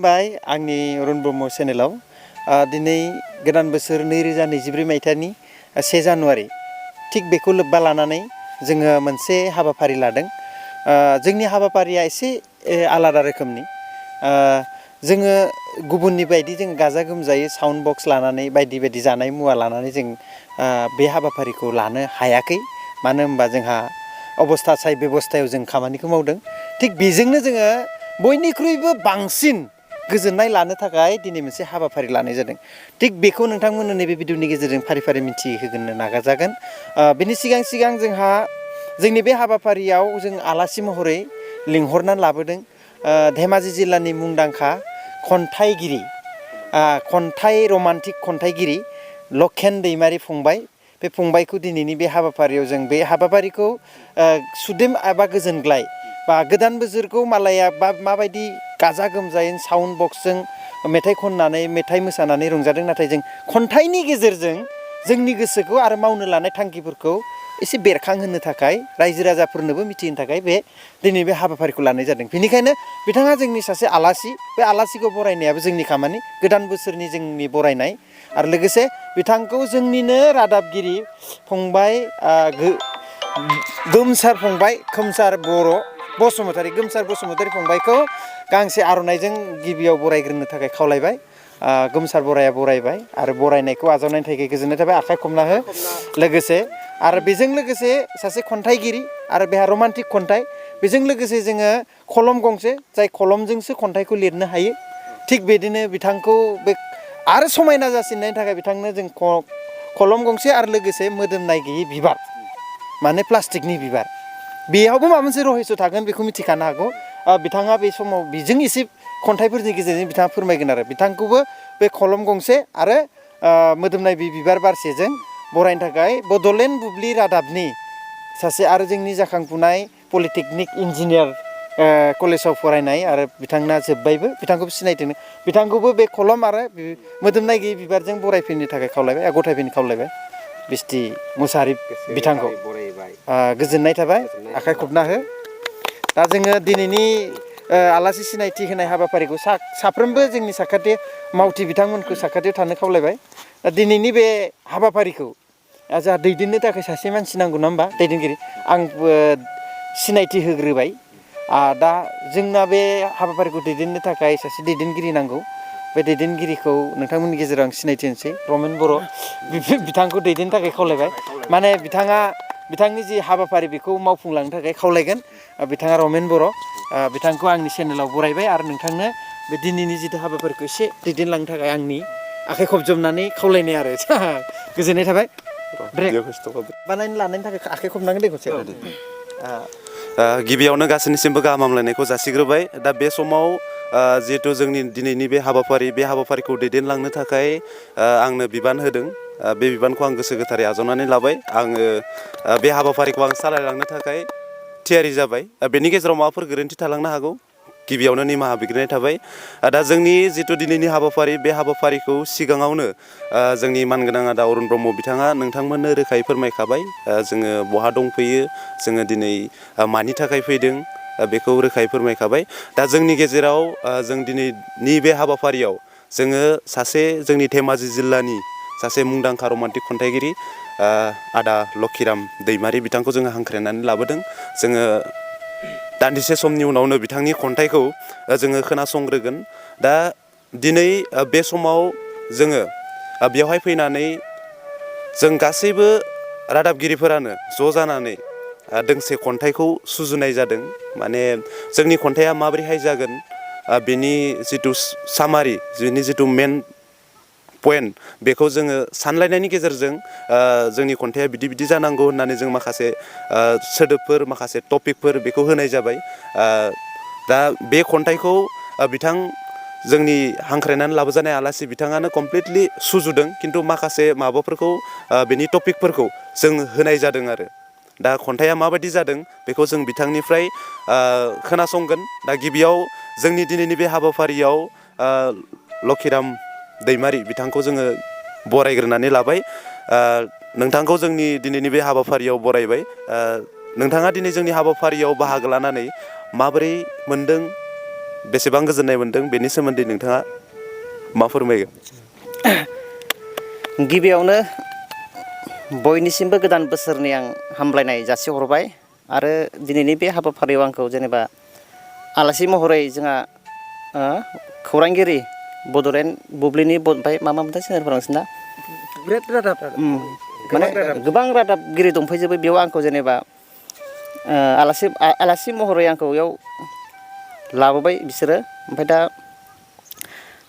बाय आंनि अरुण ब्रह्म चेनेलाव दिनै गोदान बोसोर 2024 मायथाइनि 1 जानुवारि थिग बेखौ लोब्बा लानानै जोङो मोनसे हाबाफारि लादों। जोंनि हाबाफारिया एसे आलादा रोखोमनि। जोङो गुबुननि बायदि जों गाजा गोमजायै साउन्ड बक्स लानानै बायदि बायदि जानाय मुवा लानानै जों बे हाबाफारिखौ लानो हायाखै। मानो होनबा जोंहा अबस्था साय बेबस्थायाव जों खामानिखौ मावदों। थिग बेजोंनो जोङो बयनिख्रुइबो बांसिन गोजोननाय लानो थाखाय दिनै मोनसे हाबाफारि लानाय जादों। थिग बेखौ नोंथांमोननो नैबे भिडिअनि गेजेरजों फारि फारि मिन्थिहोनो नाजागोन। बेनि सिगां जोंहा जोंनि बे हाबाफारियाव जों आलासि महरै लिंहरनानै लाबोदों धेमाजि जिल्लानि मुंदांखा खन्थाइगिरि खन्थाइ रमान्टिक खन्थाइगिरि लकेन दैमारि फंबाय। बे फंबायखौ दिनैनि बे हाबाफारियाव जों बे हाबाफारिखौ सुदेम एबा गोजोनग्लाय बा गोदान बोसोरखौ मालाया बा माबायदि गाजा गोमजायै साउन्ड बक्सजों मेथाइ खननानै मेथाइ मोसानानै रंजादों, नाथाय जों खन्थाइनि गेजेरजों जोंनि गोसोखौ आरो मावनो लानाय थांखिफोरखौ एसे बेरखांहोनो थाखाय रायजो राजाफोरनोबो मिथिहोनो थाखाय दिनै बे हाबाफारिखौ लानाय जादों। बेनिखायनो बिथाङा जोंनि सासे आलासि, बे आलासिखौ बरायनायाबो जोंनि खामानि, गोदान बोसोरनि जोंनि बरायनाय। आरो लोगोसे बिथांखौ जोंनिनो रादाबगिरि फंबाय गोमसार फंबाय खोमसार बसुमतारी गोमसार बसुमतारी फंबायखौ गांसे आर'नाइजों गिबियाव बरायग्रोनो थाखाय खावलायबाय। गोमसार बराया बरायबाय आरो बरायनायखौ आजावनायनि थाखाय गोजोननाय थाबाय। आखाइ खबना हो। लोगोसे आरो बेजों लोगोसे सासे खन्थाइगिरि आरो बेहा रमान्टिक खन्थाइ, बेजों लोगोसे जोङो खलम गंसे, जाय खलमजोंसो खन्थाइखौ लिरनो हायो। थिग बिदिनो बिथांखौ बे आरो समायना जासिननायनि थाखाय बिथांनो जों खलम गंसे आरो लोगोसे मोदोमनाय गैयै बिबार, माने प्लास्टिकनि बिबार, बेयावबो माबा मोनसे रहस्य थागोन बेखौ मिथिखानो हागौ। बिथाङा बे समाव बेजों एसे खन्थाइफोरनि गेजेरजों बिथाङा फोरमायगोन आरो बिथांखौबो बे खलम गंसे आरो मोदोमनाय बिबार बारसेजों बरायनो थाखाय बड'लेण्ड बुब्लि रादाबनि सासे आरो जोंनि जाखांफुनाय पलिटेकनिक इन्जिनियार कलेजाव फरायनाय आरो बिथांना जोब्बायबो, बिथांखौबो सिनायथों, बिथांखौबो बे खलम आरो मोदोमनाय गैयै बिबारजों बरायफैनो थाखाय खावलायबाय, गथायफैनो खावलायबाय। बिस्टि मुसाहारि बिथांखौ गोजोननाय थाबाय। आखाइ खबना हो। दा जोङो दिनैनि आलासि सिनायथि होनाय हाबाफारिखौ साफ्रोमबो जोंनि साखाथि मावथि बिथांमोनखौ साखाथियाव थानो खावलायबाय। दा दिनैनि बे हाबाफारिखौ जोंहा दैदेननो थाखाय सासे मानसि नांगौ, नङा होमबा, दैदेनगिरि। आंबो सिनायथि होग्रोबाय। दा जोंना बे हाबाफारिखौ दैदेननो थाखाय सासे दैदेनगिरि नांगौ। बे दैदेनगिरिखौ नोंथांमोननि गेजेराव आं सिनायथि होनोसै। रमेन बर' बिथांखौ दैदेननो थाखाय खावलायबाय। माने बिथांनि जि हाबाफारि बेखौ मावफुंलांनो थाखाय खावलायगोन। बिथाङा रमेन बर', बिथांखौ आंनि चेनेलाव बरायबाय आरो नोंथांनो बे दिनैनि जिथु हाबाफारिखौ एसे दैदेनलांनो थाखाय आंनि आखाइ खबजबनानै खावलायनाय आरो गोजोननाय थाबाय। बानायनो लानायनि थाखाय आखाइ खबनांगोन दे खनसे। गिबियावनो गासैनिसिमबो गाहाम हामलायनायखौ जासिग्रोबाय। दा बे समाव जिहेथु जोंनि दिनैनि बे हाबाफारिखौ दैदेनलांनो थाखाय आंनो बिबान होदों। बे बिबानखौ आं गोसो गोथारै आजावनानै लाबाय। आङो बे हाबाफारिखौ आं सालायलांनो थाखाय थियारि जाबाय। बेनि गेजेराव माबाफोर गोरोन्थि थालांनो हागौ, गिबियावनो निमाहा बिग्रोनाय थाबाय। दा जोंनि जिथु दिनैनि हाबाफारि, बे हाबाफारिखौ सिगाङावनो जोंनि मानगोनां आदा अरुण ब्रह्म बिथाङा नोंथांमोननो रोखायै फोरमायखाबाय। जोङो बहा दंफैयो, जोङो दिनै मानि थाखाय फैदों, बेखौ रोखायै फोरमायखाबाय। दा जोंनि गेजेराव जों दिनैनि बे हाबाफारियाव जोङो सासे जोंनि धेमाजि जिल्लानि सासे मुंदांखा रमान्टिक खन्थाइगिरि आदा लक्षिराम दैमारि बिथांखौ जोङो हांख्रायनानै लाबोदों। जोङो दान्दिसे समनि उनावनो बिथांनि खन्थाइखौ जोङो खोनासंग्रोगोन। दा दिनै बे समाव जोङो बेवहाय फैनानै जों गासैबो रादाबगिरिफोरानो ज' जानानै दोंसे खन्थाइखौ सुजुनाय जादों। माने जोंनि खन्थाइया माबोरैहाय जागोन, बेनि जिथु सामारि, बेनि जिथु मेन पइन्ट, बेखौ जोङो सानलायनायनि गेजेरजों जोंनि खन्थाइया बिदि जानांगौ होननानै जों माखासे सोदोबफोर, माखासे टपिकफोर बेखौ होनाय जाबाय। दा बे खन्थाइखौ जोंनि हांख्रायनानै लाबोजानाय आलासि बिथाङानो कमप्लिटलि सुजुदों, खिन्थु माखासे माबाफोरखौ बेनि टपिकफोरखौ जों होनाय जादों आरो। दा खन्थाइया माबायदि जादों बेखौ जों बिथांनिफ्राय खोनासंगोन। दा गिबियाव जोंनि दिनैनि बे हाबाफारियाव लक्षिराम दैमारि बिथांखौ जोङो बरायग्रोनानै लाबाय। नोंथांखौ जोंनि दिनैनि बे हाबाफारियाव बरायबाय। नोंथाङा दिनै जोंनि हाबाफारियाव बाहागो लानानै माबोरै मोनदों, बेसेबां गोजोननाय मोन्दों बेनि सोमोन्दै नोंथाङा मा फोरमायगोन? गिबियावनो बयनिसिमबो गोदान बोसोरनि आं हामलायनाय जासिहरबाय आरो दिनैनि बे हाबाफारियाव आंखौ जेनेबा आलासि महरै जोंहा खौरांगिरि बड'लेण्ड बुब्लिनि ओमफ्राय मा मोनथाय चेनेलफोर नोंसोरना बिराद रादाब माने गोबां रादाबगिरि दंफैजोबो बेयाव आंखौ जेनेबा आलासि महरै आंखौ बेयाव लाबोबाय बिसोरो। ओमफ्राय दा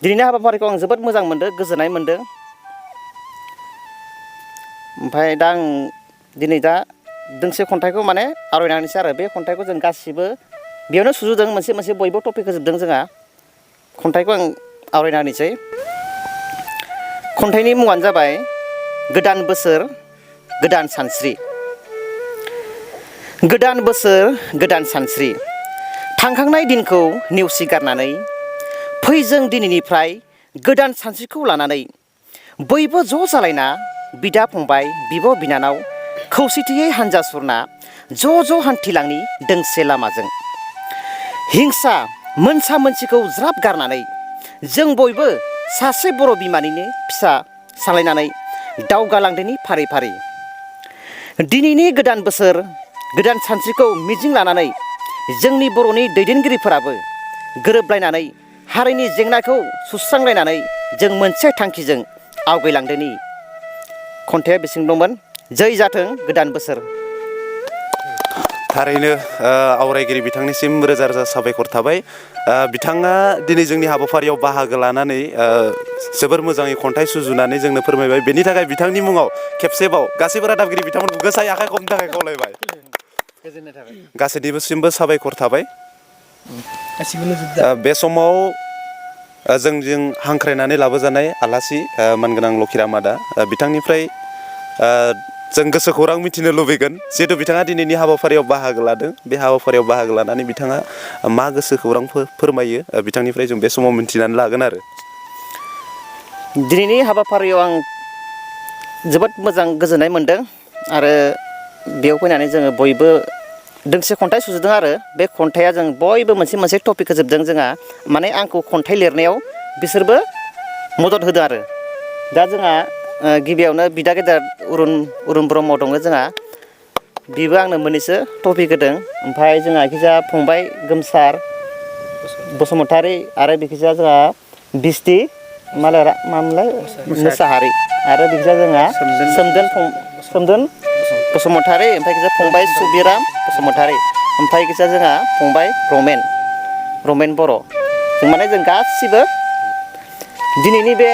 दिनैनि हाबाफारिखौ आं जोबोद मोजां मोनदों, गोजोननाय मोनदों। ओमफ्राय दा आं दिनै दोंसे खन्थाइखौ माने आवरायना होनोसै आरो बे खन्थाइखौ जों गासिबो बेयावनो सुजुदों, मोनसे मोनसे बयबो टपिक होजोबदों जोंहा। खन्थाइखौ आं आवरायना होनोसै। खन्थाइनि मुङानो जाबाय गोदान बोसोर गोदान सानस्रि। गोदान बोसोर गोदान सानस्रि, थांखांनाय दिनखौ नेवसिगारनानै फै जों दिनैनिफ्राय गोदान सानस्रिखौ लानानै बयबो ज' जालायना बिदा फंबाय बिब' बिनानाव खौसेथियै हानजा सुरना ज' ज' हान्थिलांनि दोंसे लामाजों। हिंसा मोनसा मोनसिखौ ज्राब गारनानै जों बयबो सासे बर' बिमानिनो फिसा सालायनानै दावगालांदोनि फारि फारि। दिनैनि गोदान बोसोर गोदान सानस्रिखौ मिजिं लानानै जोंनि बर'नि दैदेनगिरिफोराबो गोरोबलायनानै हारिनि जेंनाखौ सुस्रांलायनानै जों मोनसे थांखिजों आवगायलांदोनि। खन्थाइया बेसिम दंमोन। जै जाथों गोदान बोसोर। थारैनो आवरायगिरि बिथांनिसिम रोजा रोजा साबायखर थाबाय। बिथाङा दिनै जोंनि हाबाफारियाव बाहागो लानानै जोबोर मोजाङै खन्थाइ सुजुनानै जोंनो फोरमायबाय। बेनि थाखाय बिथांनि मुङाव खेबसेबाव गासैबो रादाबगिरि बिथांमोनखौ गोसायै आखाइ खबनो थाखाय खावलायबाय। गोजोननाय थाबाय। गासैनिबोसिमबो साबायखर थाबाय। बे समाव जोंजों हांख्रायनानै लाबोजानाय आलासि मानगोनां लकिराम आदा, बिथांनिफ्राय जों गोसो खौरां मिथिनो लुबैगोन। जिहेतु बिथाङा दिनैनि हाबाफारियाव बाहागो लादों, बे हाबाफारियाव बाहागो लानानै बिथाङा मा गोसो खौरां फोरमायो बिथांनिफ्राय जों बे समाव मिथिनानै लागोन आरो। दिनैनि हाबाफारियाव आं जोबोद मोजां गोजोननाय मोनदों आरो बेयाव फैनानै जोङो बयबो दोंसे खन्थाइ सुजुदों आरो बे खन्थाइया जों बयबो मोनसे मोनसे टपिक होजोबदों जोंहा। माने आंखौ खन्थाइ लिरनायाव बिसोरबो मदद होदों आरो। दा जोंहा गिबियावनो बिदा गेदेर अरुन ब्रह्म दङ जोंहा, बिबो आंनो मोननैसो टपिक होदों। ओमफ्राय जोंहा खिजा फंबाय गोमसार बसुमतारी आरो बिखिजा जोंहा बिस्ति मामोनलाय मोसाहारि आरो बिखिजा जोंहा सोमदोन बसुमतारी, ओमफ्राय खिजा फंबाय सुबिराम बसुमतारी, ओमफ्राय खिजा जोंहा फंबाय रमेन बर'। जों माने जों गासिबो दिनैनि बे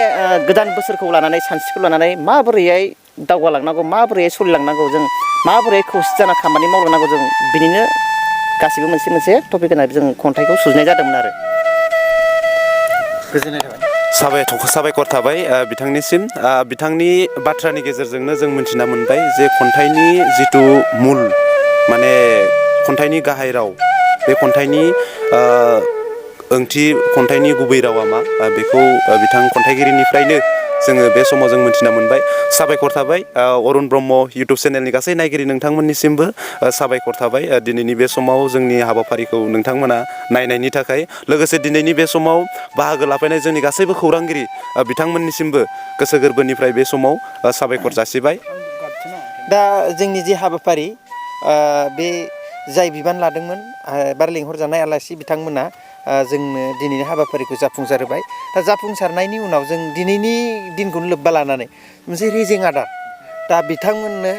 गोदान बोसोरखौ लानानै सानस्रिखौ लानानै माबोरैहाय दावगालांनांगौ, माबोरैहाय सोलिलांनांगौ, जों माबोरै खौसे जाना खामानि मावलांनांगौ, जों बिनिनो गासिबो मोनसे मोनसे टपिक होनानै जों खन्थाइखौ सुजुनाय जादोंमोन आरो। गोजोननाय थाबाय। साबायखर थाबाय बिथांनिसिम। बिथांनि बाथ्रानि गेजेरजोंनो जों मिन्थिना मोनबाय जे खन्थाइनि जिथु मुल, माने खन्थाइनि गाहाय राव, बे खन्थाइनि ओंथि, खन्थाइनि गुबै रावा मा, बेखौ बिथां खन्थाइगिरिनिफ्रायनो जोङो बे समाव जों मिन्थिना मोनबाय। साबायखर थाबाय अरुन ब्रह्म इउटुब चेनेलनि गासै नायगिरि नोंथांमोननिसिमबो साबायखर थाबाय दिनैनि बे समाव जोंनि हाबाफारिखौ नोंथांमोना नायनायनि थाखाय। लोगोसे दिनैनि बे समाव बाहागो लाफैनाय जोंनि गासैबो खौरांगिरि बिथांमोननिसिमबो गोसो गोरबोनिफ्राय बे समाव साबायखर जासिबाय। दा जोंनि जे हाबाफारि, बे जाय बिबान लादोंमोन बा लेंहरजानाय आलासि बिथांमोना जोंनो दिनैनि हाबाफारिखौ जाफुंसार होबाय। दा जाफुंसारनायनि उनाव जों दिनैनि दिनखौनो लोब्बा लानानै मोनसे रेजें आदार, दा बिथांमोननो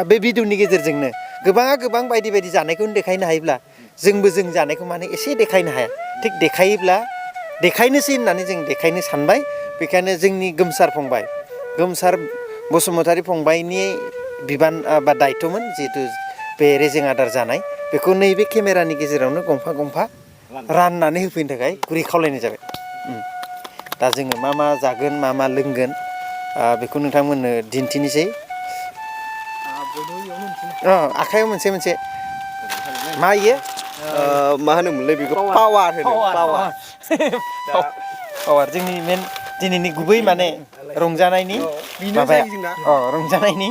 बे भिडिअनि गेजेरजोंनो गोबां बायदि बायदि जानायखौनो देखायनो हायोब्ला जोंबो जों जानायखौ माने एसे देखायनो हाया। थिग देखायोब्ला देखायनोसै होननानै जों देखायनो सानबाय। बेखायनो जोंनि गोमसार बसुमतारी फंबायनि बिबान बा दायथ'मोन जिहेथु बे रेजें आदार जानाय, बेखौ नैबे केमेरानि गेजेरावनो गंफा गंफा राननानै होफैनो थाखाय गुरै खावलायनाय जाबाय। दा जोङो मा मा जागोन, मा मा लोंगोन, बेखौ नोंथांमोननो दिन्थिनोसै। आखाइयाव मोनसे मा इयो मा होनोमोनलाय बेखौ? पावार होनो। पावार जोंनि मेन दिनैनि गुबै माने रंजानायनि माबाया, रंजानायनि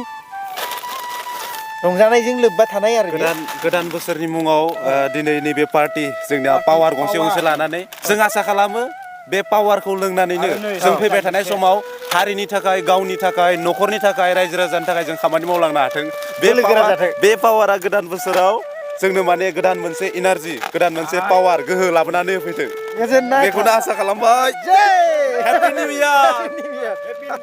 रंजानायजों लोब्बा थानाय आरो बेयो। गोदान बोसोरनि मुङाव दिनै नैबे पार्टि जोंनिया पावार गंसे लानानै जों आसा खालामो बे पावारखौ लोंनानैनो जों फैबाय थानाय समाव हारिनि थाखाय गावनि थाखाय न'खरनि थाखाय रायजो राजानि थाखाय जों खामानि मावलांनो हाथों बे पावारा गोदान बोसोराव जोंनो माने गोदान मोनसे इनार्जि गोदान मोनसे पावार गोहो लाबोनानै होफैथों गोजोननाय बेखौनो आसा खालामबाय हेपि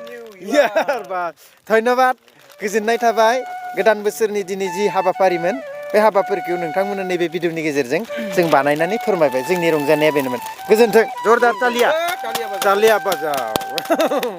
निउ इयार बा धन्यबाद गोजोननाय थाबाय गोदान बोसोरनि दिनै जि हाबाफारिमोन बे हाबाफारिखौ नोंथांमोना नैबे भिडिअनि गेजेरजों जों बानायनानै फोरमायबाय जोंनि रंजानाया बेनोमोन गोजोन्थों जरदार तालिया बाजाव